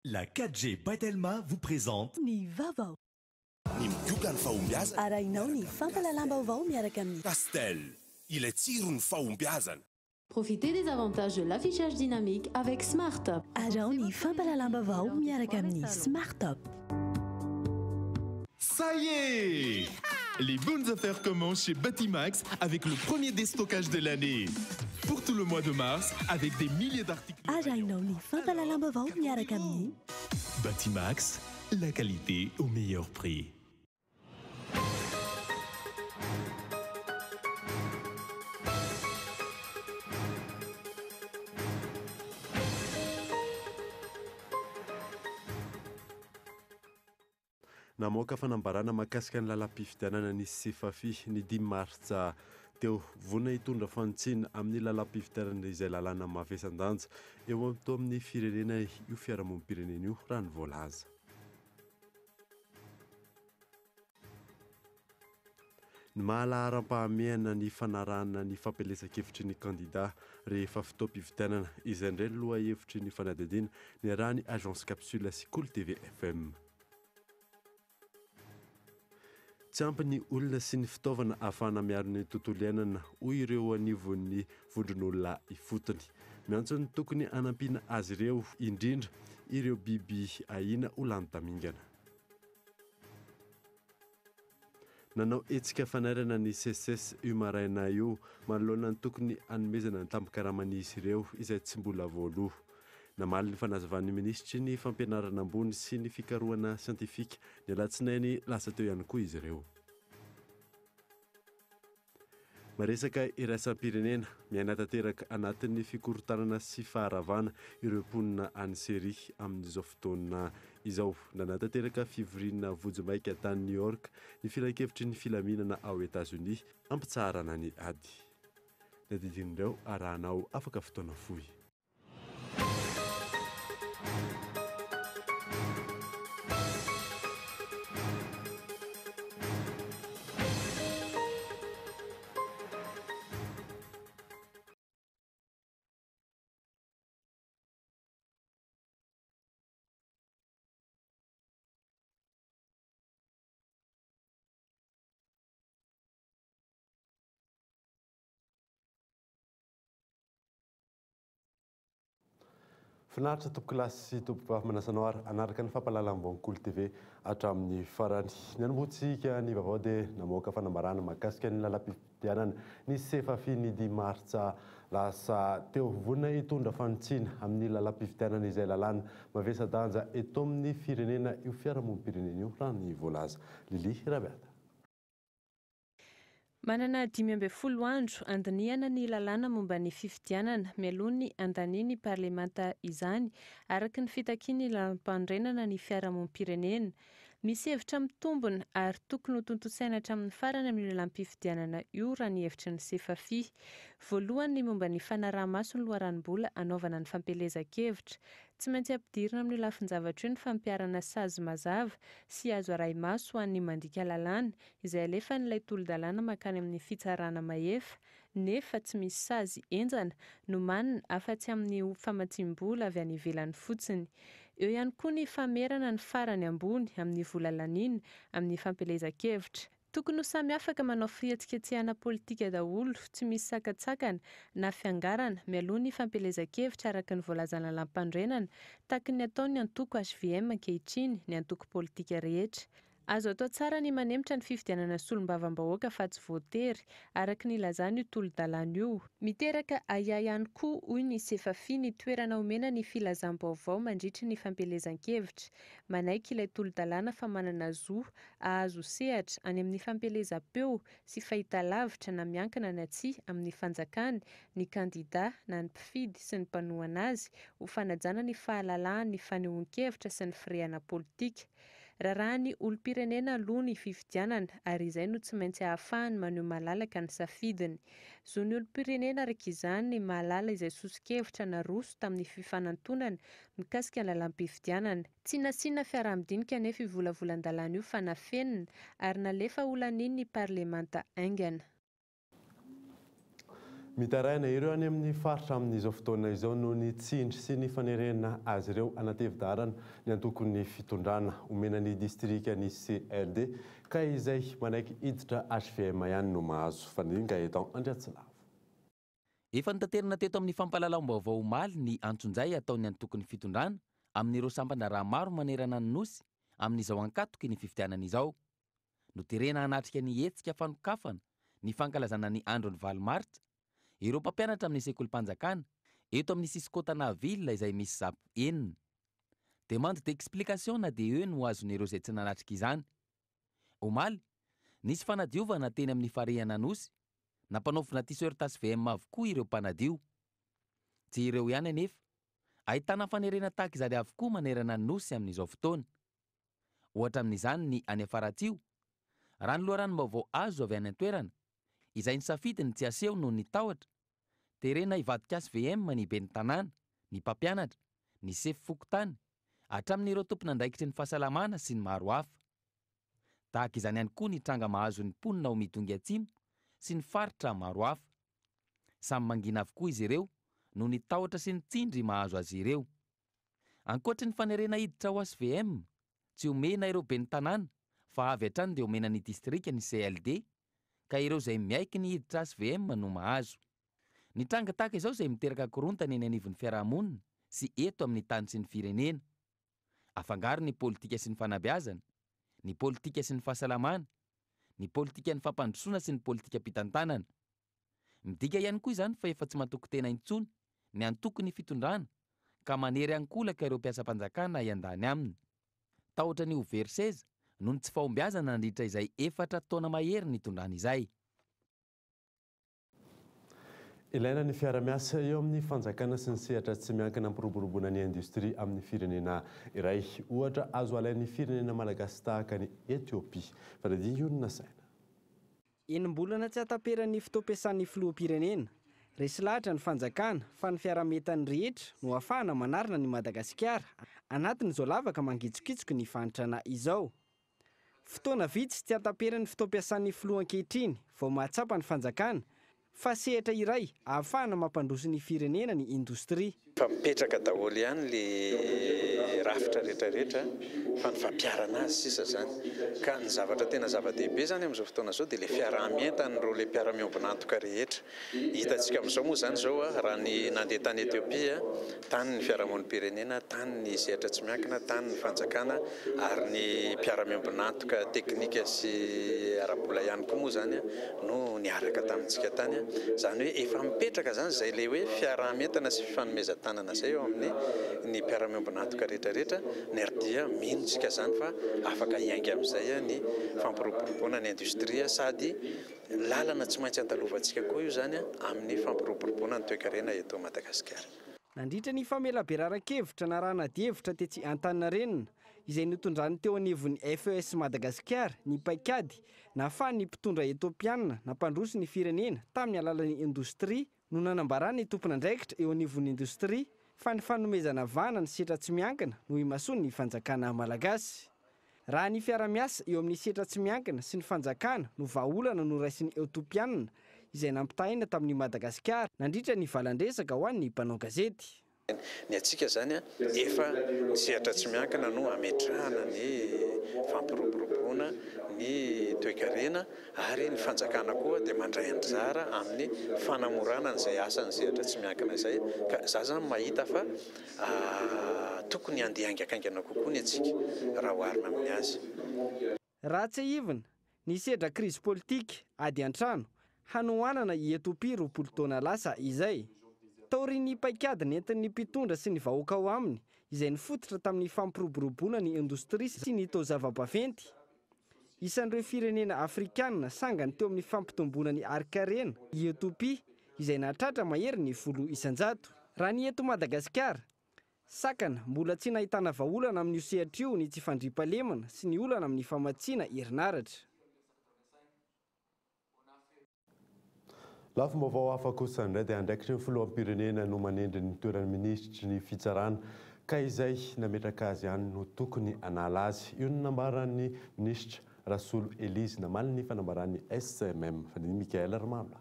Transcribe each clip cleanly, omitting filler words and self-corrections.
La 4G by Telma vous présente Ny vaovao. Ny migoka ny fahombiazana. Arahinao ny fampahalalam-baovao miaraka amin'ny. Castel, ilay tsiron'ny fahombiazana. Profitez des avantages de l'affichage dynamique avec SmartUp. Araho ny fampahalalam-baovao miaraka amin'ny SmartUp. Ça y est! Les bonnes affaires commencent chez Batimax avec le premier déstockage de l'année. Pour tout le mois de mars, avec des milliers d'articles. Arahinao ny fampahalalam-baovao miaraka amin'ny. Batimax, la qualité au meilleur prix. Namoaka fanambarana mahakasika ny lalam-pifidianana ny Sefafi ny dimy martsa teo. Vonona hitondra fanitsiana amin'ny lalam-pifidianana izay lalàna mavesa-danja eo amin'ny firenena io fiarahamonim-pirenena io raha ny voalaza. Ny maha laharam-pahamehana ny fanarahana ny fampielezan-kevitry ny kandida rehefa fotoam-pifidianana izay indray ny lohahevitry ny fanadihadiana niarahan'ny Agence Capsule sy Kolo TV FM. Tsy ampy ny olona sy ny fitaovana ahafahana miaro ny tontolo iainana, hoy ireo anivon'ny vondron'olona ifotony. Miantso ny tokony hanampiana azy ireo, indrindra ireo biby ahiana ho lany tamingana. Nanao hetsika fanairana ny Seces io maraina io manoloana ny tokony hanomezana ny tambin-karaman'izy ireo izay tsy mbola voaloa. Namaly ny fanazavan'ny minisitry ny fampianarana ambony sy ny fikarohana siantifika ny alatsinainy lasa teo ihany koa izy ireo. Maresaka iraisam-pirenena, miaina tanteraka anatin'ny fikorontanana sy faharavana ireo mponina any Syria amin'izao fotoana izao. Nanatanteraka fivoriana vonjimaika tany New York ny filankevitry ny filaminana ao Etazonia hampitsaharana ny ady. Ny adidin'ireo arahanao afaka fotoana fohy. Finaritra tompokolahy sy tompokovavy, manasa anao ary hanaraka ny fampahalalam-baovao Kolo TV hatramin'ny farany. Ny anombohantsika ny vaovao dia namoaka fanambarana mahakasika ny lalam-pifidianana ny Sefafi ny dimy martsa lasa teo. Vonona hitondra fanitsiana amin'ny lalam-pifidianana izay lalàna mavesa-danja eto amin'ny firenena io fiarahamonim-pirenena io raha ny voalaza. Lily Rabeata. Manana 15 andro handinihana ny lalàna momba ny fifidianana mialoha ny handanian'ny parlemanta izany araka ny fitakian'ny lalàm-panorenana ny fiarahamonim-pirenena. Misy hevitra mitombina ary tokony ho tontosaina hatramin'ny farany amin'io lalàm-pifidianana io raha ny hevitry ny Sefafi. Voalohany ny momba ny fanaraha-maso ny loharanom-bola hanaovana ny fampielezan-kevitra. Tsy maintsy ampidirina amin'io lafin-javatra io ny fampiharana sazy mazava sy azo arahi-maso ho an'ny mandika lalàna izay alefan'ilay tolo-dalàna mankany amin'ny fitsarana mahefa, nefa tsy misy sazy henjana nomanina afa-tsy amin'ny famatsiam-bola avy any ivelany fotsiny. Eo ihany koa ny famerana ny farany ambony amin'ny vola laniana amin'ny fampielezan-kevitra. Tokony ho samy afaka manao fihetsiketsehana politika daholo tsy misy sakantsakana na fiangarana mialoha ny fampielezan-kevitra araka ny voalazan'ny lalàmpanorenana, takin'ny ataon'ny antoko HVM ankehitriny ny antoko politika rehetra. Azo atao tsara ny manemitra ny fifidianana solombavambahoaka fa tsy voatery, araka ny ilazana io tolo-dalàna io. Miteraka ahiahy ihany koa, hoy ny Sefafi, ny toerana omena ny filazam-baovao mandritry ny fampielezan-kevitra. Manaiky ilay tolo-dalàna fa manana zo hahazo sehatra any amin'ny fampielezam-peo sy fahitalavitra na miankina na tsia amin'ny fanjakana ny kandidà na ny mpifidy sy ny mpanohana azy ho fanajana ny fahalalahan'ny fanehoan-kevitra sy ny firehana politika. Rarahan'ny olom-pirenena aloha ny fifidianana ary izay no tsy maintsy ahafahany maneho malalaka ny safidiny. Zon'ny olom-pirenena araka izany ny mahalala izay soso-kevitra naroso tamin'ny fifanantonana mikasika ny lalàm-pifidianana. Tsy nasiana fiaraha-midinika anefa io volavolan-dalàna io fa nafenina ary nalefa holanian'ny parlemanta haingana. Mitaraina ireo any amin'ny faritra amin'izao fotoana izao noho ny tsindry sy ny fanerena azy ireo anatevi-daharana ny antokon'ny fitondrana. Omena ny distrika ny CLD ka izay manaiky hiditra HVM ihany no mahazo. Fanirian'i Gaëtan Andriatsilavo. Efa notaterina teto amin'ny fampahalalam-baovao omaly ny antsonjay ataon'ny antokon'ny fitondrana amin'ireo sampan-draharaha maro manerana ny Nosy amin'izao ankatoky ny fifidianana izao. Noterena hanatrika ny hetsika fanokafana ny fankalazana ny andron'ny valo martsa ireo mpampianatra amin'ny sekolim-panjakana eto amin'ny Cisco Tana Ville izay misy zap enina. Demande d'explication na DE no azon'ireo izay tsy nanatrika izany. Omaly, nisy fanadiovana teny amin'ny farihan'Anosy, nampanaovina t-shirt HVM avokoa ireo mpanadio. Tsy ireo ihany anefa, ahitana fanerena tahaka izany avokoa manerana ny Nosy amin'izao fotoana. Ohatra amin'izany ny any Faratsiho, raha ny loharanom-baovao azo avy any an-toerana, izay nisafidy ny tsy haseho noho ny tahotra, terena hivadika HVM ny ben'ny tanàna, ny mpampianatra, ny sefo fokontany, hatramin'ireo tompon'andraikitry ny fahasalamana sy ny maro hafa. Tahaka izany ihany koa ny tranga mahazo ny mponina ao Midongy Atsimo sy ny faritra maro hafa. Samy mangina avokoa izy ireo noho ny tahotra sy ny tsindry mahazo azy ireo. Ankoatry ny fanerena hiditra ao HVM, tsy omena ireo ben'ny tanàna fa avy hatrany dia omena ny distrika ny CLD ka ireo izay miaiky ny hiditra HVM no mahazo. Ny tranga tahaka izao izay miteraka korontana eny anivon'ny fiarahamonina sy eto amin'ny tany sy ny firenena. Afangaro ny politika sy ny fanabeazana, ny politika sy ny fahasalamana, ny politikan'ny fampandrosoana sy ny politikam-pitantanana. Midika ihany koa izany fa efa tsy matoky tena intsony ny antokon'ny fitondrana ka manery ankolaka ireo mpiasam-panjakana hiandany aminy. Tahotra ny ho very seza noho ny tsy fahombiazana nandritra izay efatra taona mahery nitondrany izay. Ilaina ny fiara-miasa eo amin'ny fanjakana sy ny sehatra tsy miankina hampiroboroboana ny indostria amin'ny firenena iray. Ohatra azo alain'ny firenena malagasy tahaka an'i Etiopia. Fanadihadiana io no nasaina. Enim-bolana tsy hahataperan'ny fotoam-piasan'ny filoham-pirenena. Resy lahatra ny fanjakana fa ny fiaraha-mientan'ny rehetra no ahafahana manarina an'i Madagasikara anatin'izao lavaka mangitsokitsoky ny fahantrana izao. Fotoana vitsy tsy hahataperan'ny fotoam-piasan'ny filoha ankehitriny vao mahatsapa ny fanjakana fa sehatra iray ahafahana mampandroso ny firenena ny indostria. Efa mipetraka daholo ihany le rafitra rehetra rehetra fa ny fampiharana azy sisa zany. Ka ny zavatra tena zava-dehibe zany amin'izao fotoana izao dia le fiaraha-mientan'ireo le mpiara-miombon'antoka rehetra. Hitantsika amin'izao moa zany izao raha ny nandeha tany Ethiopia, tany ny fiarahamonim-pirenena, tany ny sehatra tsy miankina, tany ny fanjakana ary ny mpiara-miombon'antoka teknika sy ara-bola ihany koa moa zany no niaraka tamintsika tany. Izany hoe efa mipetraka izany izay ilay hoe fiaraha-mientana sy fifanomezan-tanana izay eo amin'ny ny mpiara-miombon'antoka rehetra rehetra ny ary dia mino isika izany fa afaka hiainga amin'izay ny fampiroboroboana ny industria sady lalana tsy maintsy andalovantsika koa io izany amin'ny fampiroboroboana ny toekarena eto Madagasikara. Nandritra ny famelabelaran-kevitra narahana adihevitra tetsy Antaninarenina, izay notondran'ny teo anivon'ny FES Madagasikara ny paikady nahafahan'ny mpitondra Etiopiana nampandroso ny firenena tamin'ny alalan'ny indostria no nanambaran'ny tompon'andraikitra eo anivon'ny indostria fa ny fanomezana vahana ny setra tsy miankina no imasoan'ny fanjakana malagasy. Raha ny fiara-miasa eo amin'ny setra tsy miankina sy ny fanjakana no vahaolana noraisin'ny Eotopianina izay nampitahaina tamin'i Madagasikara nandritra ny valan-dresaka ho an'ny mpanao gazety. Ny antsika izany efa ny sehatra tsy miankina no hametrahana ny fampiroboroboana ny toekarena ary ny fanjakana koa dia mandray anjara amin'ny fanamorana an'izay asan'ny sehatra tsy miankina izay ka za zany mahita fa tokony handeha haingakaingana kokoa ny antsika raha oharina amin'ny azy. Raha tsiahivina, nisedra krizy politika, ady an-trano, hanoanana i Etiopia 20 taona lasa izay. Taorian'ny paikady nentin'ny mpitondra sy ny vahoaka ao aminy, izay nifototra tamin'ny fampiroboroboana ny indostria sy ny taozava-baventy. Isan'ireo firenena afrikanina sangany teo amin'ny fampitomboana ny harin-karena i Etiopia, izay nahatratra maherin'ny 10%. Raha ny eto Madagasikara, sakana mbola tsy nahitana vahaolana amin'io sehatra io ny tsy fandriampahalemana sy ny olana amin'ny famatsiana herinaratra. Lafim-baovao hafa kosa indray dia andraikitry ny filoham-pirenena no manendry ny toeran'ny minisitry ny fitsarana ka izay nametraka azy ihany no tokony hanala azy. Io no nambaran'ny minisitra Rasolo Elise namaly ny fanambaran'ny SMM Fanirian'i Michaël Ramanolahy.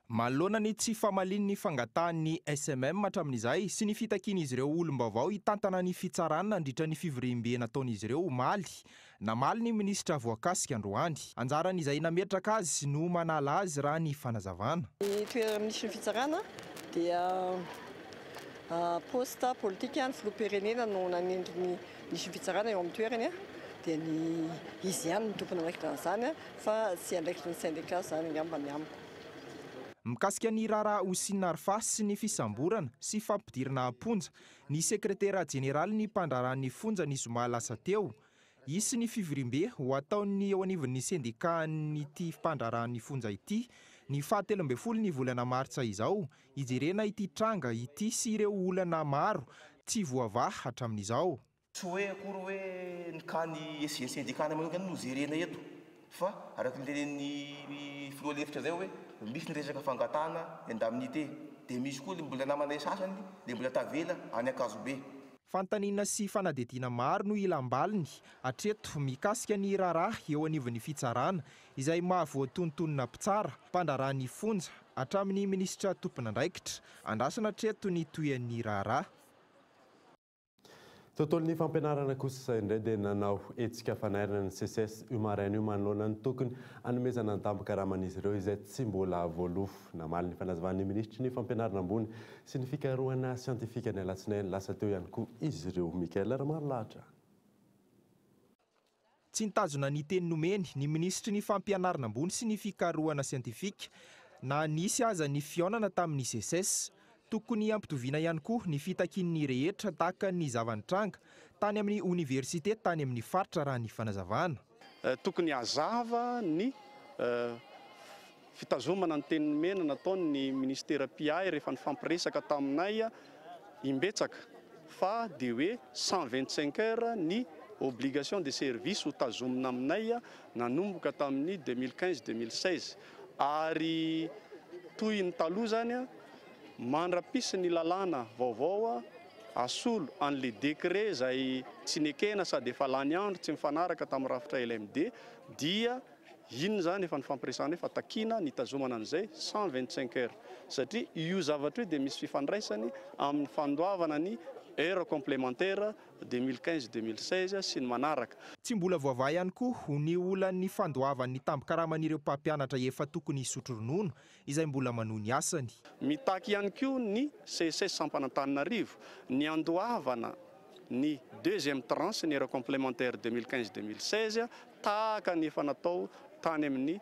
Manoloana ny tsy famalian'ny fangatahan'ny SMM hatramin'izay sy ny fitakian'izy ireo olom-baovao hitantana ny fitsarana nandritra ny fivoriambe nataon'izy ireo omaly, namaly ny minisitra voakasika androany. Anjaran'izay nametraka azy no manala azy raha ny fanazavana. Ny toeran'ny minisitry ny fitsarana dia poste politika, ny filoham-pirenena no nanendry ny minisitry ny fitsarana eo amin'ny toerany, dia ny izy ihany no tompon'andraikitra an'izany fa tsy andraikitry ny syndicat izany angamba ny amiko. Mikasika ny raharaha Houcine Arfa sy ny fisamborana sy fampidirana am-ponja ny sekretera jeneralin'ny mpandraharahan'ny fonja ny zoma lasa teo, hisy ny fivoriambe ho ataon'ny eo anivon'ny sendikan'ity mpandraharahan'ny fonja ity ny faha 13 ny volana martsa izao hijerena ity tranga ity sy ireo olana maro tsy voavaha hatramin'izao. Tsy hoe akory hoe ny cas-n'ny SG syndicat manokana no jerena eto fa araka ny tenenin'ny filoha lefitra zay hoe misy ny resaka fangatahana indemnité dia misy koa le mbola namanay sasany le mbola tavela any Ankazobe. Fanontaniana sy fanadihadiana maro no ilam-baliny hatreto mikasika ny raharaha eo anivon'ny fitsarana izay mahavoatonontonona mpitsara mpandraharahan'ny fonja hatramin'ny minisitra tompon'andraikitra. Andrasana hatreto ny tohin'ny raharaha. Tontolon'ny fampianarana kosa indray dia nanao hetsika fanairana ny SECES io maraina io manoloana ny tokony hanomezana ny tambin-karaman'izy ireo izay tsy mbola voaloa. Namaly ny fanazavan'ny minisitry ny fampianarana ambony sy ny fikarohana siantifika ny alatsinainy lasa teo ihany koa izy ireo. Mikael Ramarolahatra. Tsy nitazona ny teny nomeny ny minisitry ny fampianarana ambony sy ny fikarohana siantifika na nisy aza ny fihaonana tamin'ny SECES. Tokony hampitoviana ihany koa ny fitakian'ny rehetra tahaka ny zava-nitranga tany amin'ny oniversite tany amin'ny faritra raha ny fanazavana. Tokony hazava ny fitazomana ny teny nomena nataon'ny ministera mpiahy rehefa nifampiresaka taminay imbetsaka fa dia hoe 125 heures ny obligation de service ho tazomina aminay nanomboka tamin'ny 2015 2016 ary toy ny taloha zany mandra-pisy ny lalàna vaovao asolo an'le décret zay tsy nekena sady efa lany andro tsy mifanaraka tamin'ny rafitra LMD dia inona zany efa nifampiresahana efa takina ny tazomana an'izay 125 heures satria io zavatra io dia misy fifandraisany amin'ny fandoavana ny heure complémentaire 2015 2016 sy ny manaraka. Tsy mbola voavaha ihany koa ny olan'ny fandoavan'ny tambin-karaman'ireo mpampianatra efa tokony hisotro ronono izay mbola manohy ny asany. Mitaky ihany koa ny SECES sampana Antananarivo ny andoavana ny deuxième tranche ny heure complémentaire 2015 2016 tahaka ny efa natao tany amin'ny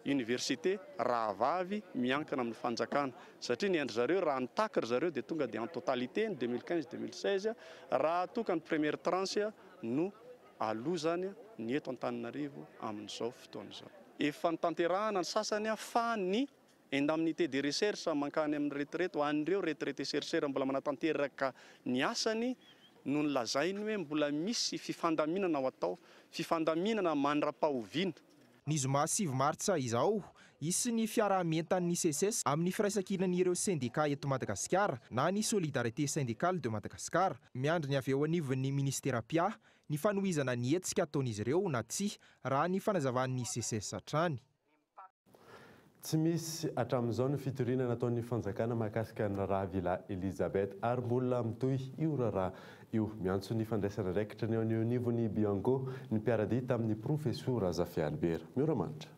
université rahavavy miankina amin'ny fanjakana satria ny andry zareo raha nitaky ry zareo dia tonga dia en totalité ny 2015 2016 raha toka ny première tranche no aloha zany ny eto Antananarivo amin'izao fotoana izao. Efa nitanterahana ny sasany fa ny indemnité de recherche mankany amin'ny retraite ho an'ireo retraité chercheur mbola manatanteraka ny asany no nolazainy hoe mbola misy fifandaminana ho atao, fifandaminana mandra-pahoviana. Ny zoma 9 martsa izao hisy ny fiaraha-mientan'ny SECES amin'ny firaisankinan'ireo sendika eto Madagasikara na ny Solidarité syndicale de Madagascar. Miandry ny avy eo anivon'ny ministera mpiahy ny fanohizana ny hetsika ataon'izy ireo na tsy raha ny fanazavan'ny SECES hatrany. Tsy misy hatramin'izao ny fitoriana nataon'ny fanjakana mahakasika ny raharaha Villa Elizabeth ary mbola mitohy io raharaha io. Miantso ny fandraisana andraikitra ny eo anivon'ny Bianco ny mpiara-dia tamin'ny profesora Zafy Albert. Mioramanitra.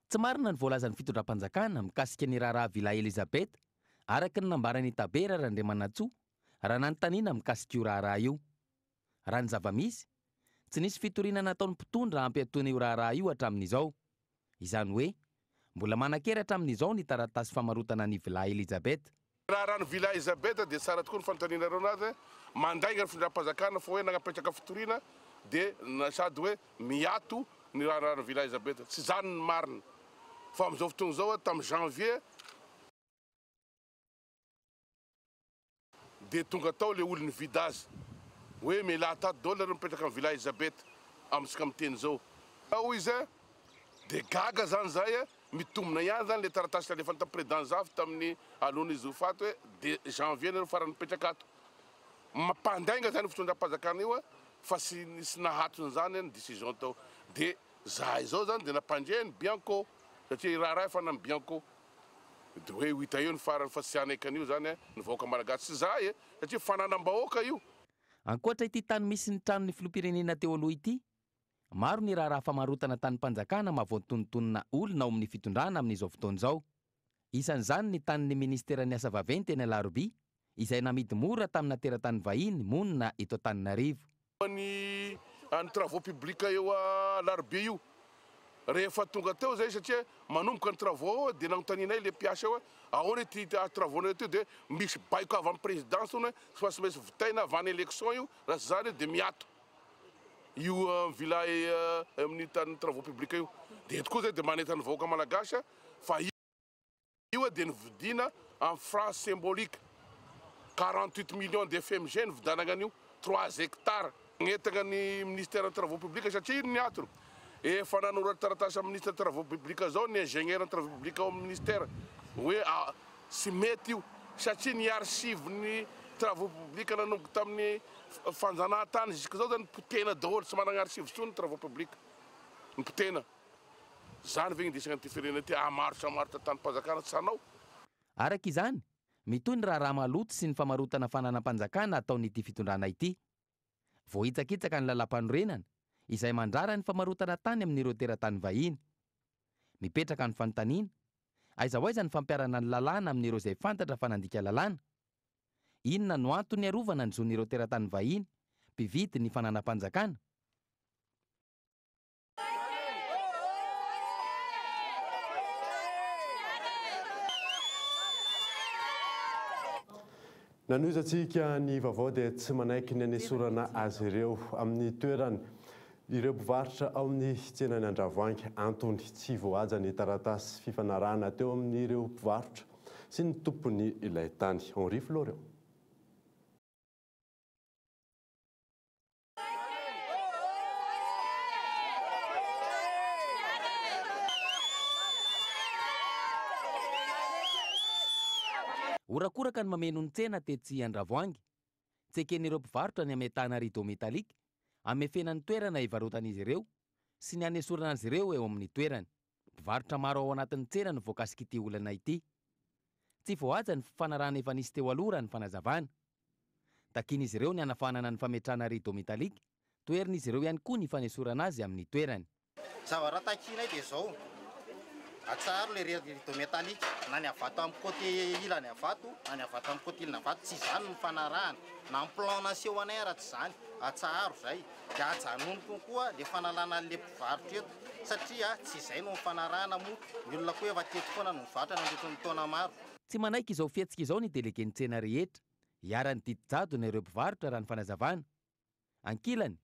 Tsy marina ny voalazan'ny fitondram-panjakana mikasika ny raharaha Villa Elizabeth araka ny nambaran'i Tabera Randriamanantsoa raha nanontaniana mikasika io raharaha io. Raha ny zava-misy, tsy nisy fitoriana nataon'ny mpitondra hampiatoana io raharaha io hatramin'izao. Izany hoe mbola manan-kery hatramin'izao ny taratasy famarotana ny Villa Elizabeth. Raharaha ny Villa Elizabeth dia tsara tokoa ny fanontanianareo anazy, mandainga ny fitondram-panjakana fa hoe nanapetraka fitoriana dia sady hoe miato ny raharaha ny Villa Elizabeth. Tsy izany ny marina fa amin'izao fotoana izao tamin'ny janvier dia tonga tao le olona nividy azy hoe mialahy tato daholo nareo mipetraka amin'ny Villa Elizabeth amintsika miteny izao. Hoy izy dia gaga zany zahay mitombina ihany zany le taratasy nalefany tamin'ny président Zafy tamin'ny alohan'izy ho faty hoe de janvier nareo farany mipetraka ato. Mampandainga zany fitondram-panjakana io fa tsy nisy nahatony zany ny décision tao. Dia zahay izao zany dia nampandre ny Bianco satria raharaha efa any amin'ny Bianco. De hoe ho hita eo ny farany fa tsy hanaiky an'io zany ny vahoaka malagasy sy zahay e, satria fananam-bahoaka io. Ankoatra ity tany misy ny tranon'ny filoham-pirenena teo aloha ity, maro ny raharaha famarotana tanim-panjakana mahavoatonontonona olona ao amin'ny fitondrana amin'izao fotoana izao. Isan'izany ny tanin'ny minisiteran'ny asa vaventy eny Alarobia, izay namidy mora tamina teratany vahiny monina eto Antananarivo. Ny an'ny travaux publics eo Alarobia io. Rehefa tonga teo zay satria manomboka ny travaux ao dia nanontanianay le mpiasa eo hoe ahoana ity travaux-nareo ity dia misy baiko avy amin'ny présidence hono hoe fa tsy maintsy vitaina avant ny élection io raha tsy izany dia miato io villa amin'ny tanin'ny travaux publics io. Dia eto koa zay dia manentana ny vahoaka malagasy fa Io dia novidiana amin'ny francs symbolique, 48 millions de FMG nividianana an'io, trois hectares. Nagnentana ny ministère ny travaux publics satria ino ny antony? Efa nanoratra taratasy amin'ny ministre travaux publics zao ny ingénieur ny travaux publics ao amin'ny ministère hoe tsy mety io satria ny archive ny travaux publics nanomboka tamin'ny fanjanahantany jusque zao zany potehina daholo, tsy managna archive intsony ny travaux publics, ny potehina. Zany ve indesana an'ity firenena ity hamarotra hamarotra tanim-panjakana tsy hanao? Araka izany, mitohy ny raharaha maloto sy ny famarotana fananam-panjakana ataon'ity fitondrana ity. Voahitsakitsaka ny lalàmpanorenana, izay mandrara ny famarotana tany amin'ireo teratany vahiny. Mipetraka ny fanontaniana, aiza ho aiza ny fampiharana ny lalàna amin'ireo izay fantatra fa nandika lalàna? Inona no antony hiarovana ny zon'ireo teratany vahiny mpividy ny fananam-panjakana? Nanohizantsika ny vaovao dia tsy manaiky ny hanesorana azy ireo amin'ny toerany ireo mpivarotra ao amin'ny tsenan'i Andravoahangy. Antony, tsy voahaja ny taratasy fifanarahana teo amin'ireo mpivarotra sy ny tompony ilay tany. Henri Florian. Horakoraka ny mameno ny tsena tetsy Andravoahangy. Tsy eken'ireo mpivarotra ny hametahana rideau métallique hamefena ny toerana hivarotan'izy ireo sy ny hanesorana azy ireo eo amin'ny toerany. Mpivarotra maro ao anatin'ny tsena no voakasik'ity olana ity. Tsy voahaja ny fifanarahana efa nisy teo aloha raha ny fanazavana. Takian'izy ireo ny hanafahanana ny fametrahana rideau métallique, toherin'izy ireo ihany koa ny fanesorana azy amin'ny toerany. Zavatra takianay dia izao, atsaharo ilay rideau métallique, na ny avy ato amin'ny côté ilany avy ato, na ny avy ato amin'ny côté ilany avy ato, tsy izany no nifanarahana, na ny plan naseho anay ara tsy izany, atsaharo izay, dia ajanony konkoa ilay fanalana an'ilay mpivarotra eto, satria tsy izay no nifanarahana moa, ny olona koa efa teto foana no nivarotra nandritra ny taona maro. Tsy manaiky izao fihetsika izao ny delegen'ny tsena rehetra. Iharan'ny didy jadona ireo mpivarotra raha ny fanazavana. Ankilany,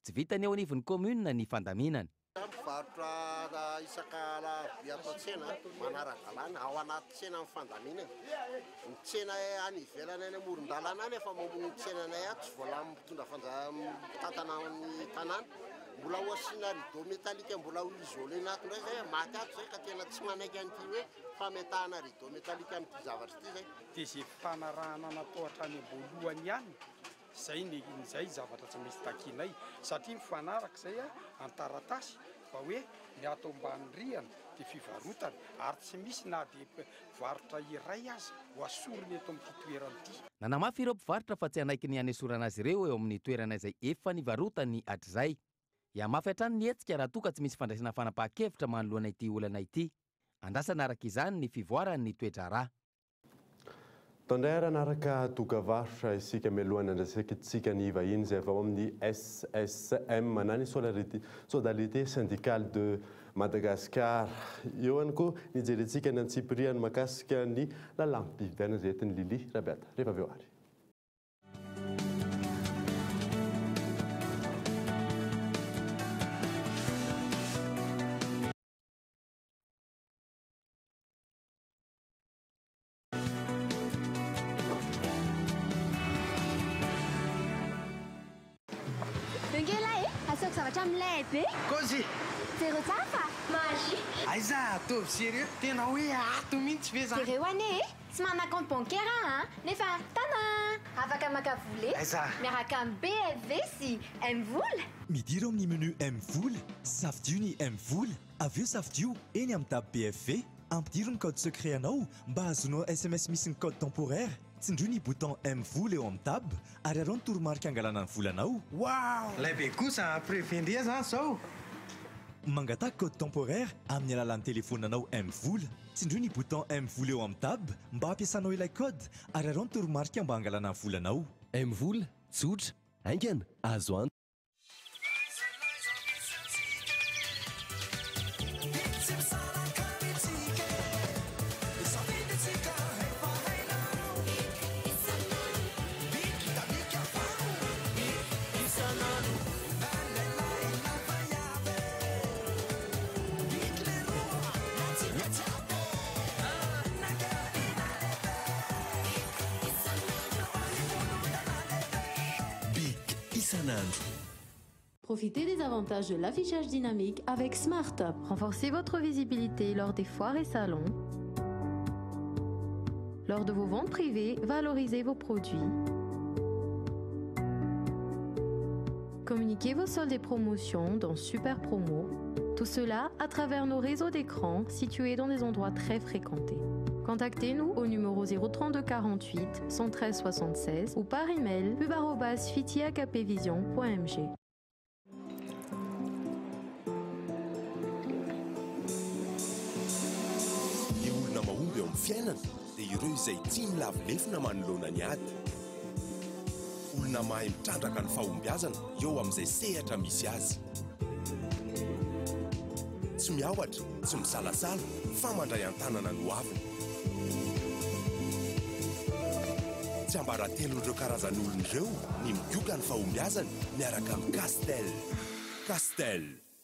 tsy vitan'ny eo anivon'ny kaominina ny fandaminana. Mpivarotra isaka alarobia ato an-tsena, manara-dalàna, ao anaty tsena ny fandaminana. Ny tsena any ivelany any amoron-dalàna any efa mamono ny tsenanay ato, tsy voalamin'ny mpitondra fanja- mpitantana ny tanàna. Mbola ho asiana rideau métallique mbola ho isoler-na ato indray izay, maty ato izay ka tena tsy manaiky an'ity hoe fametahana rideau métallique amin'ity zavatra ity izay. Dia izay fifanarahana natao hatrany am-boalohany ihany, izay ny izay zavatra tsy maintsy takianay, satria mifanaraka izay an-taratasy fa hoe ny ato ambany rihana dia fivarotana, ary tsy misy na dia mpivarotra iray aza ho asorina eto amin'ity toerana ity. Nanamafy ireo mpivarotra fa tsy hanaiky ny hanesorana azy ireo eo amin'ny toerana izay efa nivarotany hatrizay. Hihamafy hatrany ny hetsika raha toa ka tsy misy fandraisana fanapahan-kevitra manoloana ity olana ity. Andrasana araka izany ny fivoaran'ny toe-draharaha. Tao indray ary hanaraka dokavarotra isika mialohan'ny handraisantsika ny vahiny izay avy ao amin'ny SSM na ny Solidarité Syndicale de Madagascar. Eo ihany koa ny hijerentsika ny antsipiriany mahakasika ny lalàm-pifidianana izay entin'i Lily Rabiata rehefa avy eo ary. Eo lahy e, asehoko zavatra milay be. Kôzy! Jereo tsara fa magique. Aiza ataovy sérieux, tena hoe ato mihitsy ve zany? Jereo anie e, tsy manana compte bancaire aho an, nefa tana! Afaka maka vola eto Aiza? miaraka amin'ny BFV sy MVola. Midira ao amin'ny menu MVola, safidio ny MVola, avy eo safidio eny amin'ny tab BFV. Ampidiro ny code secret anao mba hahazoanao sms misy ny code temporaire. Tsindrio ny bouton MVola eo amin'ny tab ary araho ny toromarika hangalana ny volanao. Waouh! Lay be kosa a privé ndria zany zao! Mangataha code temporaire amin'ny alalan'ny telefaoninanao MVola. Tsindrio ny bouton MVola eo amin'ny tab mba hampiasanao ilay code ary araho ny toromarika mba hangalana ny volanao. MVola, tsotra, haingana, azo antoka. Profitez des avantages de l'affichage dynamique avec SmartUp. Renforcez votre visibilité lors des foires et salons. Lors de vos ventes privées, valorisez vos produits. Communiquez vos soldes et promotions dans Super Promo. Tout cela à travers nos réseaux d'écrans situés dans des endroits très fréquentés. Contactez-nous au numéro 032 48 113 76 ou par email pub@fitiakpvision.mg. Ny olona mahomby eo amin'ny fiainana dia ireo izay tsy milavo lefona manoloana ny ady. Olona mahay mitrandraka ny fahombiazana eo amin'izay sehatra misy azy. Tsy miahotra, tsy misalasala fa mandray an-tanana ny hoaviny. Tsiambaratelon'ireo karazan'olona ireo ny migoka ny fahombiazana miaraka amin'ny Castel. Castel,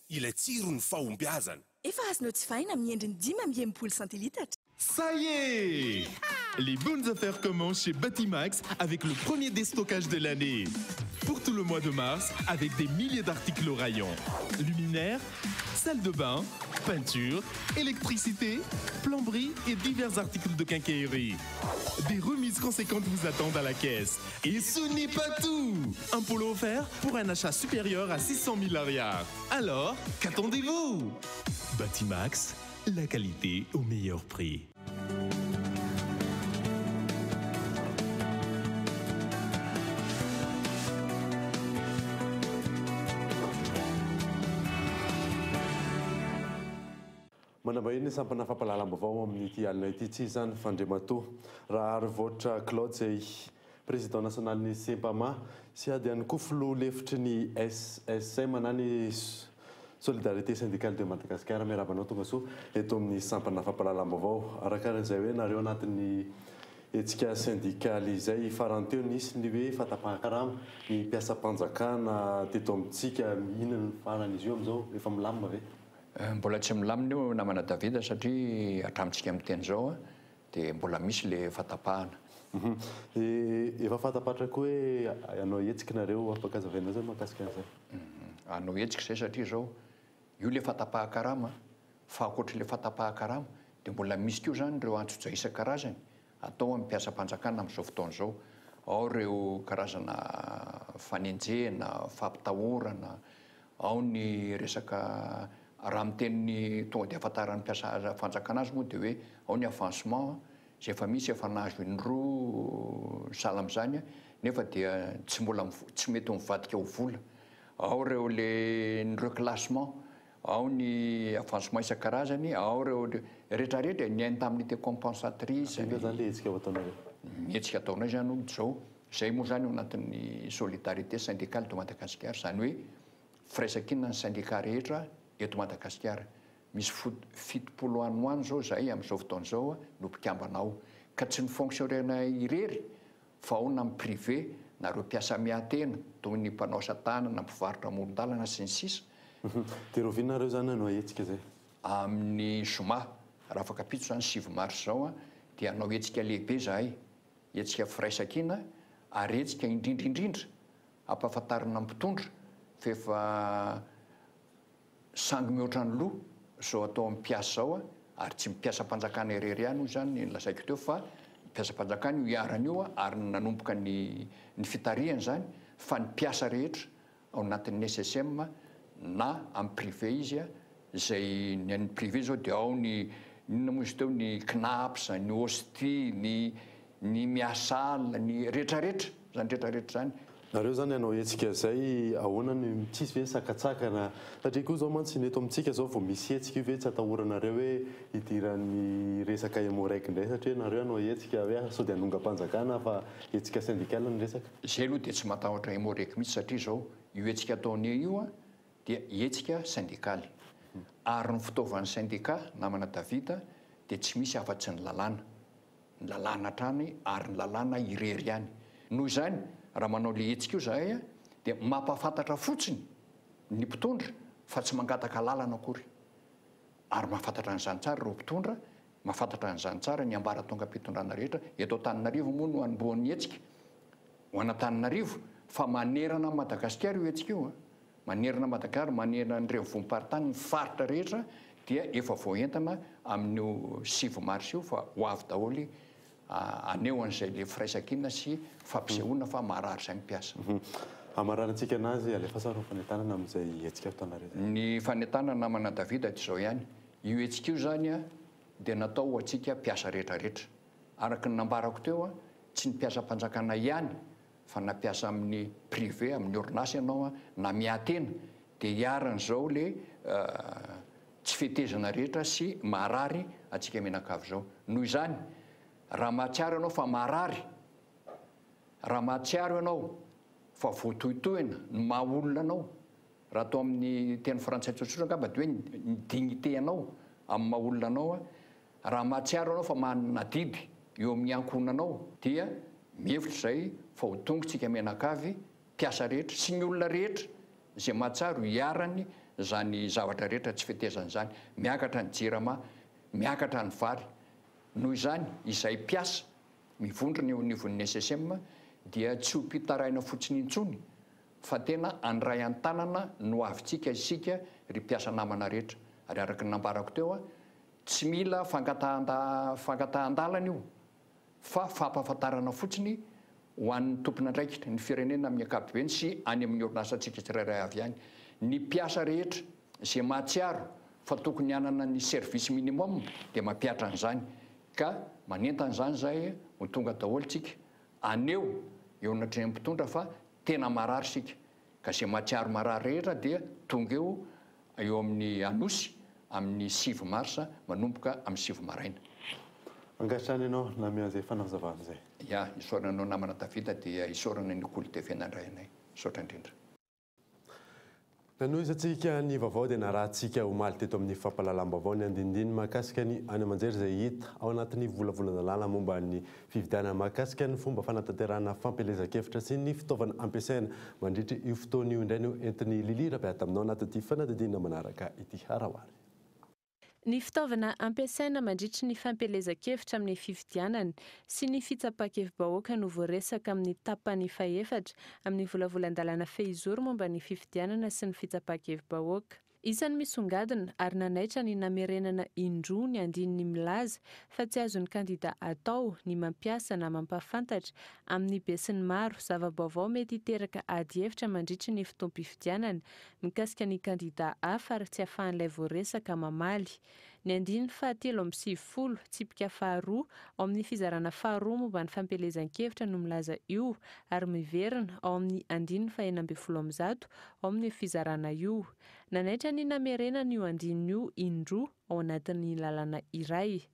ilay tsiron'ny fahombiazana. Efa azonao jifaina amin'ny endriny 65 centilitatra. Ça y est! Les bonnes affaires commencent chez Batimax avec le premier déstockage de l'année. Pour tout le mois de mars, avec des milliers d'articles au rayon. Luminaires, salle de bain, peinture, électricité, plomberie et divers articles de quincaillerie. Des remises conséquentes vous attendent à la caisse. Et ce n'est pas tout! Un polo offert pour un achat supérieur à 600 000 ariary. Alors, qu'attendez-vous? Batimax, la qualité au meilleur prix. Manambahiny ny sampana fampahalalam-baovao amin'ity alina ity tsy izany fa Andriamatoa Raharivoatra Claude izay Président nasionalin'ny Sempama sy ady ihany koa filoha lefitry ny SSM na ny Solidarité Syndicale de Madagascar. Miarahaba anao tongasoa eto amin'ny sampana fampahalalam-baovao. Arakaran'izay hoe nareo anatin'ny hetsika sendikaly izay farany teo nisy ny hoe fahatapahan-karama ny mpiasam-panjakana teto amintsika. Inona no faran'izy io amin'izao? Efa milamina ve? Mbola tsy milamina io namana Davida satria hatramintsika miteny izao dia mbola misy le fatapahana. Efa fantapatra koa hoe hanao hetsika nareo, afaka azavainao zay mahakasika an'izay? Hanao hetsika izay satria izao, io le fatapahan-karama fa ankoatr'ilay fatapahan-karama dia mbola misy koa izany ireo antsojay isan-karazany atao amin'ny mpiasam-panjakana amin'izao fotoana izao. Ao ireo karazana fanenjehana, fampitahorana, Ao ny resaka, raha miteny ny tonga dia ahafantaran'ny mpiasa fanjakana azy moa dia hoe ao ny avancement izay efa misy efa nahazo indroa sahala amin'izany nefa dia tsy mbola tsy mety mivadika ho vola. Ao ireo le ny reclassement, ao ny avancement isan-karazany, ao ireo rehetra rehetra e, ny indemnité compensatrice. Inona izany ilay hetsika ho ataonareo? Ny hetsika ataonay izany hono dia izao, Izay moa izany ao anatin'ny Solidarité Syndicale de Madagascar, izany hoe firaisankinan'ny sendikà rehetra eto Madagasikara. Misy 70 any ho any izao izahay amin'izao fotoana izao no mpikambana ao. Ka tsy ny fonctionnaire irery fa ao na ny privé, na ireo mpiasa miahy-tena toy ny mpanao asa tanana, mpivarotra amoron-dalana sy ny sisa. Dia rahoviana nareo izany hanao hetsika izay? Amin'ny zoma, rahafakampitso izany 9 mars izao dia hanao hetsika lehibe izahay. Hetsika firaisankina ary hetsika indrindra indrindra hampahafantarina ny mpitondra fa efa sangy mihoatra ny loha izao atao amin'ny mpiasa izao ary tsy ny mpiasam-panjakana irery ihany hoy izany ny lazaiko teo fa ny mpiasam-panjakana io iharana io ary nanomboka ny ny fitarihana izany fa ny mpiasa rehetra ao anatin'ny SSM na amin'ny privé izy izay ny an'ny privé izao dia ao ny inona moa izy teo, ny Cnaps, ny Ostie, ny ny Miasal, ny retraretra, izany retraretra izany. Nareo zany hanao hetsika zay ahoana no tsisy ve sakatsakana satria koa zao mantsy ny eto amintsika zao vao misy hetsika io ve tsy atahoranareo hoe hidiran'ny resaka Emmo-Reg indray satria nareo hanao hetsika hoe sao dia hanongam-panjakana fa hetsika syndical ny resaka. Zay aloha dia tsy matahotra Emmo-Reg mihitsy satria zao io hetsika ataonay io an dia hetsika syndikaly ary ny fitaovan'ny syndicat namana David dia tsy misy afa-tsy ny lalàna. Ny lalàna hatrany ary ny lalàna irery ihany. Noho izany, raha manao ilay hetsika io izahay dia mampahafantatra fotsiny ny mpitondra fa tsy mangataka alalana akory. Ary mahafantatra an'izany tsara ireo mpitondra, mahafantatra an'izany tsara ny ambaratongam-pitondrana rehetra. Eto Antananarivo moa no hanombohan'ny hetsika, ho an'Antananarivo, fa manerana an'i Madagasikara io hetsika io. Manerana an'i Madagasikara, manerana ny renivohim-paritany, ny faritra rehetra dia efa voaentana amin'io 9 mars io fa ho avy daholo haneho an'izay le firaisankina sy fampisehoana fa marary izay ny mpiasa. Hamaranantsika anazy, alefaso ary ny fanentanana amin'izay hetsika ataonareo izay. Ny fanentanana namana David dia izao ihany, io hetsika io izany dia natao ho antsika mpiasa rehetra rehetra. Araka ny nambarako teo, tsy ny mpiasam-panjakana ihany fa na mpiasa amin'ny privé, amin'ny orinasa ianao na miahy-tena dia iharan'izao le tsy fetezana rehetra sy maharary antsika mianakavy izao. Noho izany, raha mahatsiaro ianao fa marary, raha mahatsiaro ianao fa voatohitohina ny maha olona anao, raha atao amin'ny teny frantsay tsotsotra angamba dia hoe ny dignité anao amin'ny maha olona anao, Raha mahatsiaro ianao fa manana adidy eo amin'ny ankohonanao dia mihevitra izay fa ho tonga tsika mianakavy, mpiasa rehetra sy ny olona rehetra izay mahatsiaro hiharany izany zavatra rehetra tsy fetezana izany. Miakatra ny jirama, miakatra ny vary. Noho izany izay mpiasa mivondrona eo anivon'ny SSM dia tsy ho mpitaraina fotsiny intsony fa tena handray an-tanana ny ho avintsika isika ry mpiasa namana rehetra. Ary araka ny nambarako teo, Tsy mila fangatahan-dalana io fa fampahafantarana fotsiny ho an'ny tompon'andraikitra, ny firenena amin'ny ankapobeny sy any amin'ny orinasantsika tsirairay avy any. Ny mpiasa rehetra izay mahatsiaro fa tokony hanana ny service minimum dia mampihatra an'izany ka manentana izany izahay ho tonga daholo tsika haneho eo anatrehan'ny mpitondra fa tena marary isika ka izay mahatsiaro marary rehetra dia tonga eo eo amin'ny Anosy amin'ny 9 marsa manomboka amin'ny 9 maraina. Mankasitrahana ianao namea izay fanazavana izay. Ya, isaorana anao namana Davida dia isaorana ny Kolo TV nandray anay. Misaotra indrindra. Nanohizantsika ny vaovao dia narahantsika omaly teto amin'ny fampahalalam-baovao ny andinindiny mahakasika ny any aman-jery izay hita ao anatin'ny volavolan-dalàna momba ny fividianana mahakasika ny fomba fanatanterahana fampielezan-kevitra sy ny fitaovana ampiasaina mandritra io fotoana io indray no entin'i Lily Rabeata aminao anatin'ity fanadihadiana manaraka ity. Araho ary. Ny fitaovana ampiasaina mandritry ny fampielezan-kevitra amin'ny fifidianana sy ny fitsapan-kevi-bahoaka no voaresaka amin'ny tapany fahefatra amin'ny volavolan-dalàna fehizoro momba ny fifidianana sy ny fitsapan-kevi-bahoaka. Isan'ny misongadina ary nanaitra ny namerenana indroa ny andininy milaza fa tsy azon'ny kandida atao ny mampiasa na mampahafantatra amin'ny besinimaro zava-baovao mety hiteraka adihevitra mandritry ny fotoam-pifidianana mikasika ny kandida hafa ary tsy afahan'ilay voaresaka mamaly. Ny andininy faha 93, tsipika faharoa, ao amin'ny fizarana faharoa momba ny fampielezan-kevitra no milaza io ary miverina ao amin'ny andininy faha-116 ao amin'io fizarana io. Nanaitra ny namerenana io andininy io indroa ao anatin'ny lalàna iray.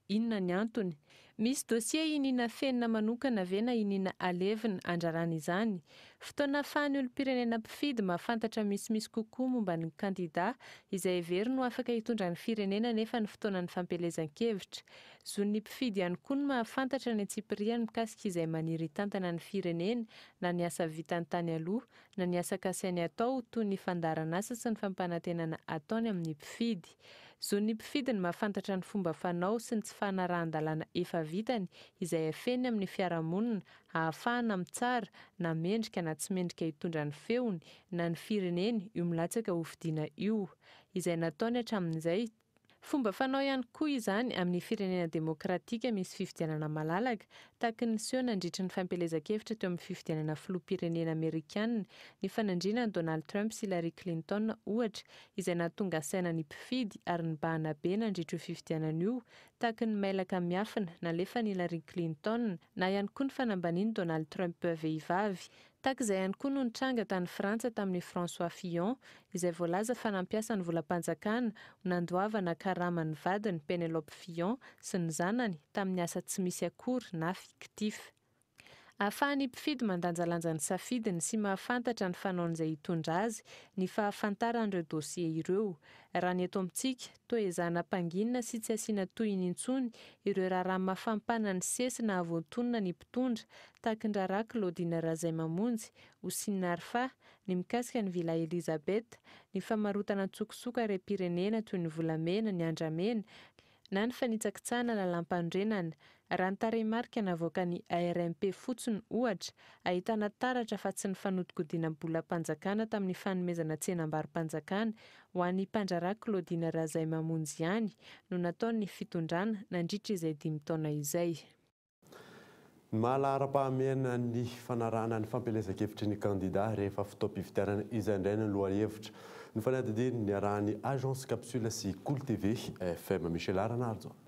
Inona ny antony? Misy dossier iniana afenina manokana ve na iniana alevina andrarana izany? Fotoana ahafahan'ny olom-pirenena mpifidy mahafantatra misimisy kokoa momba ny kandida izay heveriny ho afaka hitondra ny firenena anefa ny fotoanan'ny fampielezan-kevitra. Zon'ny mpifidy ihany koa ny mahafantatra ny antsipiriany mikasika izay maniry hitantana ny firenena na ny asa vitany tany aloha na ny asa kasainy atao toy ny fandaharan'asa sy ny fampanantenana ataony amin'ny mpifidy. Zon'ny mpifidy ny mahafantatra ny fomba fanao sy ny tsy fanarahan-dalàna efa vitany izay afeniny amin'ny fiarahamonina hahafahana mitsara na mendrika na tsy mendrika hitondra ny feony na ny fireneny io milatsaka hofidiana io. Izay nataony hatramin'izay. Fomba fanao ihany koa izany amin'ny firenena demokratika misy fifidianana malalaka, tahaka ny niseho nandritry ny fampielezan-kevitra teo amin'ny fifidianana filoham-pirenena amerikana nifanandrinan'i Donald Trump sy Hillary Clinton, ohatra, izay nahatonga saina ny mpifidy ary nibahana be nandritra io fifidianana io, tahaka ny mailaka miafina nalefan'i Hillary Clinton na ihany koa ny fanambanian'i Donald Trump vehivavy. Tahaka izay ihany koa no nitranga tany Frantsa tamin'i François Fillon, izay voalaza fa nampiasa ny volam-panjakana ho nandoavana karama ny vadiny Pénélope Fillon sy ny zanany tamin'ny asa tsy misy akory na fictif. Ahafahan'ny mpifidy mandanjalanja ny safidiny sy mahafantatra ny fanaon'izay hitondra azy ny fahafantarany ireo dosie ireo. Raha ny eto amintsika, toa ezahana ampanginina sy tsy asiana tohiny intsony ireo raharaha mafampana nisesy nahavoatonona ny mpitondra tahaka ny raharaha Claudine Razaimamonjy, Houcine Arfa, ny mikasika ny Villa Elisabeth, ny famarotana an-tsokosoko harem-pirenena toy ny volamena, ny andramena, na ny fanitsakitsahana lalàmpanorenana. Raha ny tarehimarika navoakan'ny ARMP fotsiny, ohatra, ahitana taratra fa tsy ny fanodikodinam-bolam-panjakana tamin'ny fanomezana tsenambaro-panjakana ho an'ny mpandraharaha Claudine Razaimamonjy ihany no nataon'ny fitondrana nandritra izay dimy taona izay. Ny maha laharam-pahamehana ny fanarahana ny fampielezan-kevitry ny kandida rehefa fotoam-pifidianana izay indray no lohahevitra ny fanadihadiana niarahan'ny Agence Capsule sy Kolo TV FM. Michela Ranarijaona.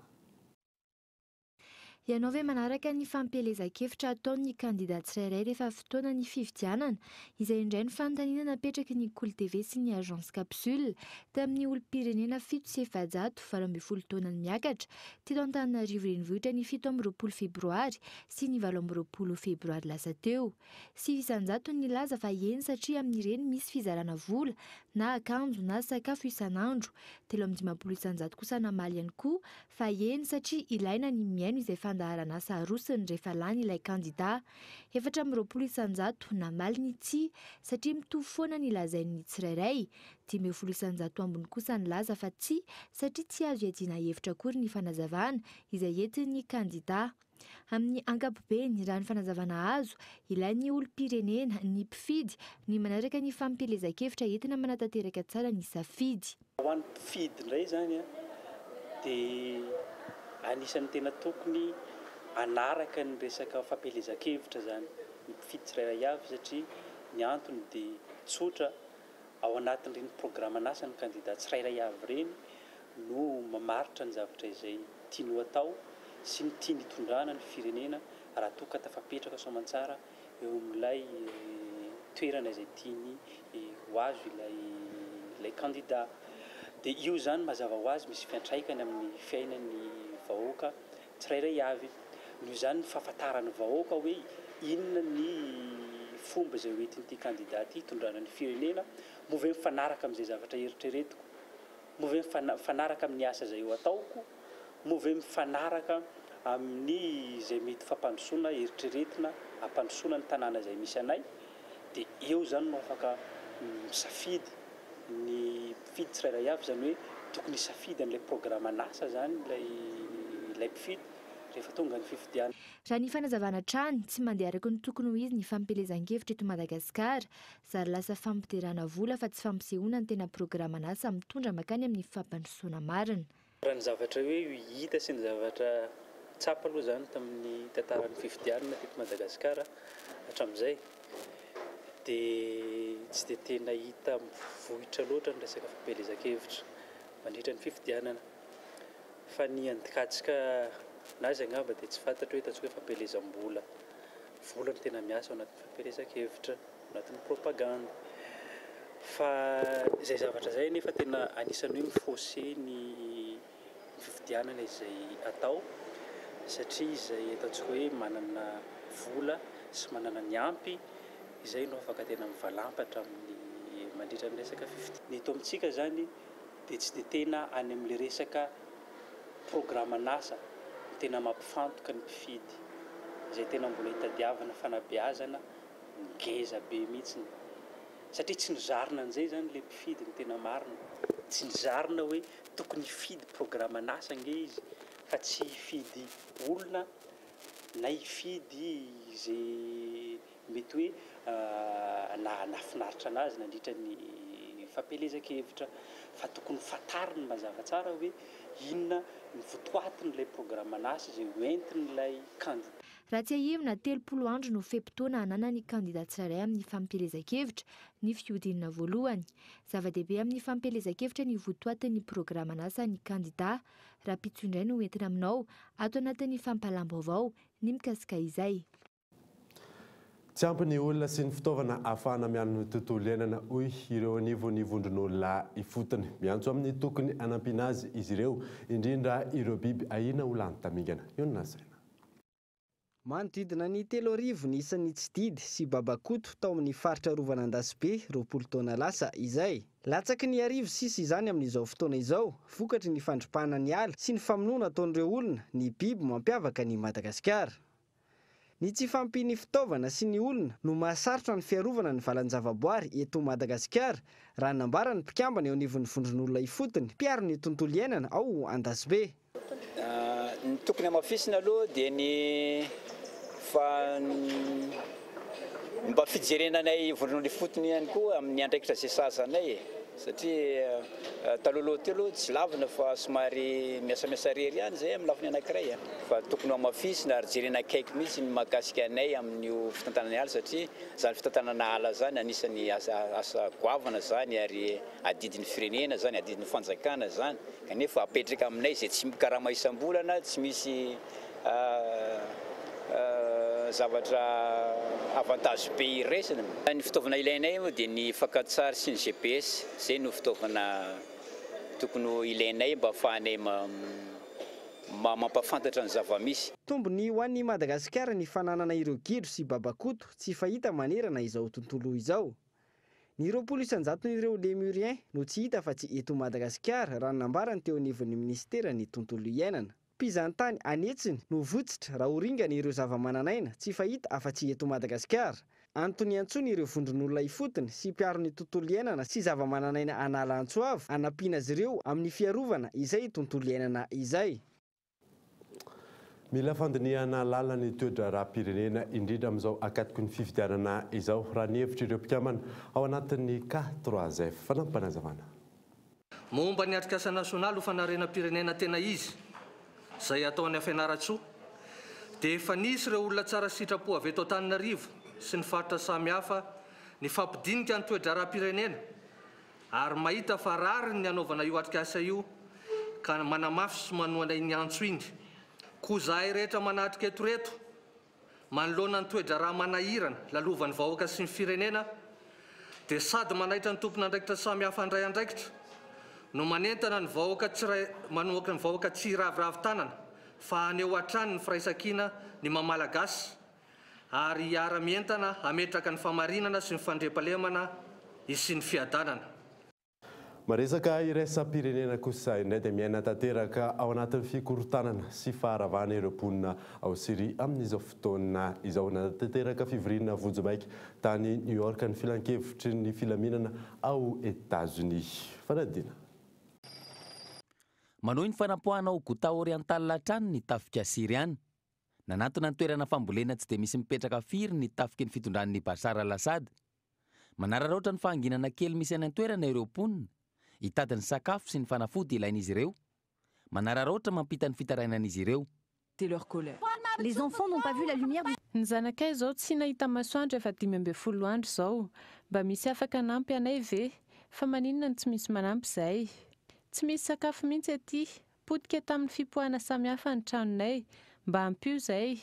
Ianao ve manaraka ny fampielezan-kevitra ataon'ny kandida tsirairay rehefa fotoana ny fifidianana? Izay indray no fanontaniana napetraky ny Kolo TV sy ny Agence Capsule tamin'ny olom-pirenena 407 18 taona miakatra teto Antananarivo Renivohitra ny 27 febroary sy ny 28 febroary lasa teo. 9% no nilaza fa eny satria amin'ireny misy fizarana vola na akanjo na sakafo isan'andro. 53% kosa namaly ihany koa fa eny satria ilaina ny mihaino izay fandaharan'asa arosony rehefa lany ilay kandida. 24% namaly ny tsia satria mitovy foana ny lazain'ny tsirairay. 15% ambiny kosa nilaza fa tsia satria tsy azo iadiana hevitra akory ny fanazavana izay entin'ny kandida. Amin'ny ankapobeny, raha ny fanazavana azo, ilain'ny olom-pirenena, ny mpifidy, ny manaraka ny fampielezan-kevitra entina manatanteraka tsara ny safidy. Ho an'ny mpifidy indray izany dia anisan'ny tena tokony hanaraka ny resaka fampielezan-kevitra izany ny mpifidy tsirairay avy satria ny antony dia tsotra, Ao anatin'ireny programan'asan'ny kandida tsirairay avy ireny no mamaritra ny zavatra izay tiany ho atao sy ny tiany hitondrana ny firenena raha toa ka tafapetraka soamantsara eo amin'ilay toerana izay tiany ho azo ilay ilay kandida. Dia io izany mazava ho azy misy fiantraikany amin'ny fiainan'ny vahoaka tsirairay avy. Noho izany ny fahafantaran'ny vahoaka hoe inona ny fomba izay ho entin'ity kandida ity hitondrana ny firenena, moa ve mifanaraka amin'izay zavatra eritreretiko, moa ve mifanaraka amin'ny asa izay ho ataoko, moa ve mifanaraka amin'ny izay mety fampandrosoana eritreretina hampandrosoana ny tanàna izay misy anay, dia eo izany no afaka misafidy ny mpifidy tsirairay avy, izany hoe tokony hisafidy an'ilay programan'asa izany ilay ilay mpifidy rehefa tonga ny fifidianana. Raha ny fanazavana hatrany, tsy mandeha araka ny tokony ho izy ny fampielezan-kevitra eto Madagasikara, zary lasa fampiderana vola fa tsy fampisehoana ny tena programan'asa mitondra mankany amin'ny fampandrosoana marina. Raha ny zavatra hoe hita sy ny zavatra tsapa aloha izany tamin'ny tantaran'ny fifidianana teto Madagasikara hatramin'izay dia tsy dia tena hita mivohitra loatra ny resaka fampielezan-kevitra mandritra ny fifidianana. Fa ny andikatsika anazy angamba dia tsy fantatro hoe ataontsika hoe fampielezam-bola. Vola no tena miasa ao anatin'ny fampielezan-kevitra. anatin'ny propagande. Fa izay zavatra izay anefa tena anisan'ny hoe mi-fausser ny fifidianana izay atao satria izay ataontsika hoe manana vola sy manana ny ampy izay no afaka tena mivalampatra amin'ny mandritra ny resaka fifidianana. Ny eto amintsika izany dia tsy dia tena any amin'ilay resaka programan'asa no tena mampifantoka ny mpifidy, izay tena mbola itadiavana fanabeazana Ngeza be mihitsiny. Satria tsy nozarina an'izay izany ilay mpifidy ny tena marina. Tsy nozarina hoe tokony hifidy programan'asa ange izy fa tsy hifidy olona na hifidy izay mety hoe nahafinaritra anazy nandritra ny fampielezan-kevitra. Fa tokony fantariny mazava tsara hoe inona ny votoatin'ilay programan'asa izay hoentin'ilay kandida. Raha tsiahivina, 30 andro no fe-potoana ananan'ny kandida tsirairay amin'ny fampielezan-kevitra ny fihodinana voalohany. Zava-dehibe amin'ny fampielezan-kevitra ny votoatin'ny programan'asan'ny kandida. Rahampitso indray no hoentina aminao ato anatin'ny fampahalam-baovao ny mikasika izay. Tsy ampy ny olona sy ny fitaovana ahafahana miaro ny tontolo iainana, hoy ireo anivon'ny vondron'olona ifotony. Miantso amin'ny tokony hanampiana azy izy ireo, indrindra ireo biby ahiana ho lany tamingana. Ionona saina. Manodidina ny 3000 ny isan'ny tsididy sy babakoto tao amin'ny faritra arovan'Andasibe 20 taona lasa izay. Latsaky ny 1000 sisa izany amin'izao fotoana izao, vokatry ny fandripahana ny ala sy ny famonoana ataon'ireo olona ny biby mampiavaka an'i Madagasikara. Ny tsy fahampian'ny fitaovana sy ny olona no mahasarotra ny fiarovana ny valan-javaboary eto Madagasikara, raha ny nambaran'ny mpikambana eo anivon'ny vondron'olona ifotony mpiaro ny tontolo iainana ao Andasibe. Ny tokony hamafisina aloha dia ny fa mba fijerena anay vondron'olona ifotony ihany koa amin'ny andraikitra izay sahaza anay e! Satria talohaloha teo aloha tsy lavina fa somary miasamiasa irery ihany izay amin'ny lafiny anankiray. Fa tokony ho hamafisina ary jerena akaiky mihitsy ny mahakasika anay amin'io fitantanana ny ala satria izany fitantanana ala izany anisan'ny asa asa goavana izany ary adidin'ny firenena izany, adidin'ny fanjakana izany kanefa apetraka aminay izay tsy mikarama isam-bolana, tsy misy zavatra avantage be iraisana. Ny fitaovana ilainay moa dia ny fakan-tsary sy ny GPS, izay no fitaovana tokony ho ilainay mba ahafahanay mampahafantatra ny zava-misy. Tombony ho an'i Madagasikara ny fananana ireo gidro sy babakoto tsy fahita manerana izao tontolo izao. Ny 20 isan-jaton'ireo Lémuriens no tsy hita fa tsy eto Madagasikara raha ny nambarany teo anivon'ny minisiteran'ny tontolo iainana. Mpizahantany an'hetsiny no votsitra raha ho ringana ireo zavamananaina tsy fahita afa-tsy eto Madagasikara. Antony iantsoana ireo vondron'olona ifotony sy mpiaro ny tontolo iainana sy zavamananaina an'ala antso avo hanampiana azy ireo amin'ny fiarovana izay tontolo iainana izay. Mila fandinihana lalina ny toe-draharaham-pirenena, indrindra amin'izao ankatoky ny fifidianana izao, raha ny hevitr'ireo mpikambana ao anatin'ny K3F. Fanampim-panazavana. Momba ny atrikasa nasionaly ho fanarenam-pirenena tena izy, izay hatao any Fianarantsoa, dia efa nisy ireo olona tsara sitrapo avy eto Antananarivo sy ny faritra samihafa nifampidinika ny toe-draharaham-pirenena ary mahita fa rariny ny hanaovana io atrikasa io ka manamafy sy manohana iny antso iny koa izahay rehetra manatrika eto ireto Manoloana ny toe-draharaha manahirana lalovan'ny vahoaka sy ny firenena dia sady manaitra ny tompon'andraikitra samihafa handray andraikitra no manentana ny vahoaka tsiray manohaka ny vahoaka tsy hiraviravy tanana fa haneho hatrany ny firaisankina ny maha Malagasy ary hiara-mientana hametraka ny famarinana sy ny fandriampahalemana hisian'ny fiadanana. Maresaka iraisam-pirenena kosa indray dia miaina tanteraka ao anatin'ny fikorontanana sy faharavana ireo mponina ao Syria amin'izao fotoana izao. Nanatanteraka fivoriana vonjimaika tany New York ny filankevitry ny filaminana ao Etazonia. Fanadihadiana. Manohy ny fanapoahana ao Ghouta Oriental hatrany ny tafika Syriana. Nanantona ny toerana fambolena tsy dia misy mipetraka firy ny tafiky ny fitondran'i Bashar al-Assad. Manararaotra ny fahanginana kely misy any an-toerana ireo mponina, hitady ny sakafo sy ny fanafody ilain'izy ireo. Manararaotra mampita ny fitarainan'izy ireo. Les enfants n'ont pas vu la lumière du. Ny zanakay izao tsy nahita masoandro efa 15 andro izao. Mba misy afaka hanampy anay ve? Fa maninona no tsy misy manampy izahay? Tsy misy sakafo mihitsy aty. Potika tamin'ny fipoahana samihafa ny tranonay. Mba ampio izay.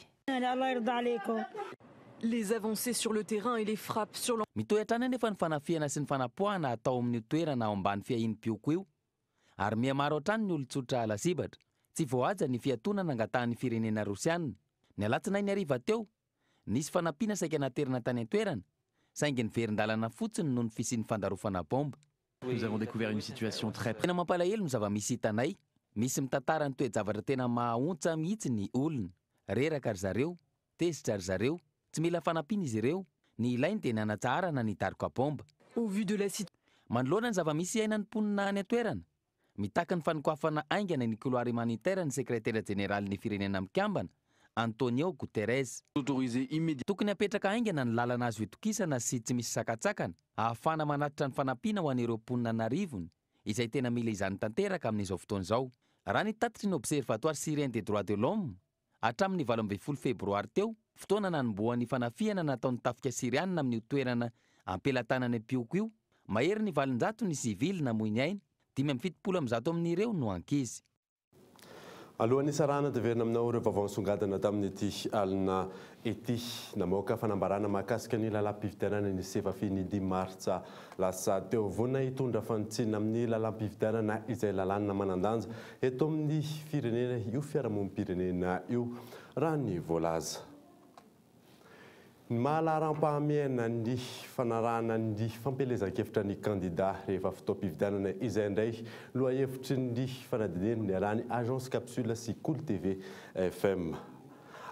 Les avancées sur le terrain et les frappes sur Mitohy hatrany anefa ny fanafihana sy ny fanapoahana atao amin'io toerana ao ambany fiahian'ny mpioko io, ary mihamaro hatrany ny olon-tsotra lasibatra. Tsy voahaja ny fiatoana nangatahan'ny firenena rosiana. Ny alatsinainy hariva teo, nisy fanampiana saika naterina tany an-toerana, saingy niverin-dalana fotsiny noho ny fisian'ny fandarofana baomba. Nous avons découvert une situation très. Tena mampalahelo ny zava-misy hitanay. Misy mitantara ny toe-javatra tena mahaontsa mihitsy ny olona. Reraka ry zareo, tezitra ry zareo, tsy mila fanampiana izy ireo, ny ilainy dia ny hanatsaharana ny daroka baomba. Au vu de la situ. Manoloana ny zava-misy iainan'ny mponina any an-toerana, mitaky ny fanokafana haingana ny couloir humanitaire ny sekretera jeneralin'ny Firenena Mikambana, Antonio Guterres. Tokony hapetraka haingana ny lalana azo itokisana sy tsy misy sakantsakana ahafahana manatitra ny fanampiana ho an'ireo mponina an'arivony izay tena mila izany tanteraka amin'izao fotoana izao. Raha ny tatitry ny Observatoire syrien des droits de l'homme, hatramin'ny 18 febroary teo, fotoana nanombohan'ny fanafihana nataon'ny tafika syrianina amin'io toerana am-pelatanana mpihoko io, mahery ny 800 ny sivily namoy ny ainy, 175 amin'ireo no ankizy. Alohan'ny hisarahana dia averina aminao ireo vaovao nisongadina tamin'ity alina ity. Namoaka fanambarana mahakasika ny lalam-pifidianana ny Sefafi ny dimy martsa lasa teo. Vonona hitondra fanitsiana amin'ny lalam-pifidianana izay lalàna manan-danja eto amin'ny firenena io fiarahamonim-pirenena io, raha ny voalaza. Ny maha laharam-pahamehana ny fanarahana ny fampielezan-kevitra ny kandida rehefa fotoam-pifidianana izay indray lohahevitry ny fanadinihana niarahan'ny Agence Capsule sy Kolo TV FM.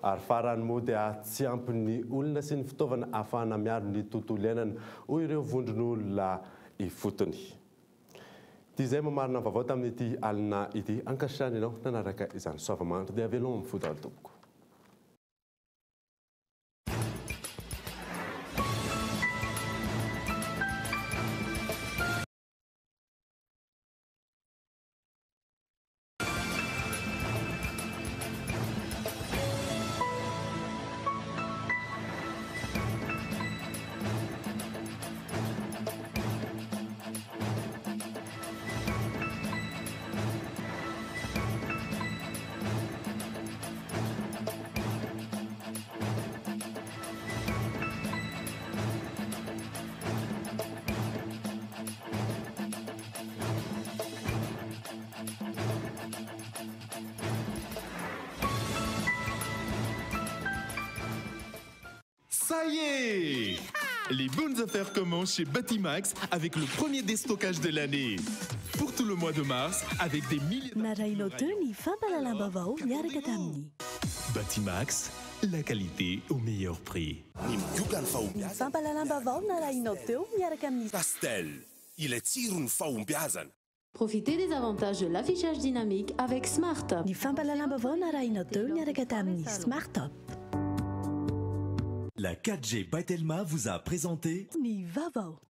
Ary farany moa dia tsy ampy ny olona sy ny fitaovana ahafahana miaro ny tontolo iainana hoy ireo vondron'olona ifotony. Dia izay mamarina ny vaovao tamin'ity alina ity. Ankasitrahana ianao nanaraka izany. Soava-mandry dia veloma amin'ny fo daholo tompoko. Ça y est! Les bonnes affaires commencent chez Batimax avec le premier déstockage de l'année. Pour tout le mois de mars, avec des milliers Narahinao teo ny fampahalalam-baovao miaraka tamin'ny. Batimax, la qualité au meilleur prix. Ny migoka ny Ny fahombiazana. fampahalalam-baovao narahinao teo miaraka amin'ny. Castel, ilay tsiron'ny fahombiazana. Profitez des avantages de l'affichage dynamique avec Smart Up. Ny fampahalalam-baovao narahinao teo miaraka tamin'ny Smart Up. La 4G by Telma vous a présenté Ny vaovao.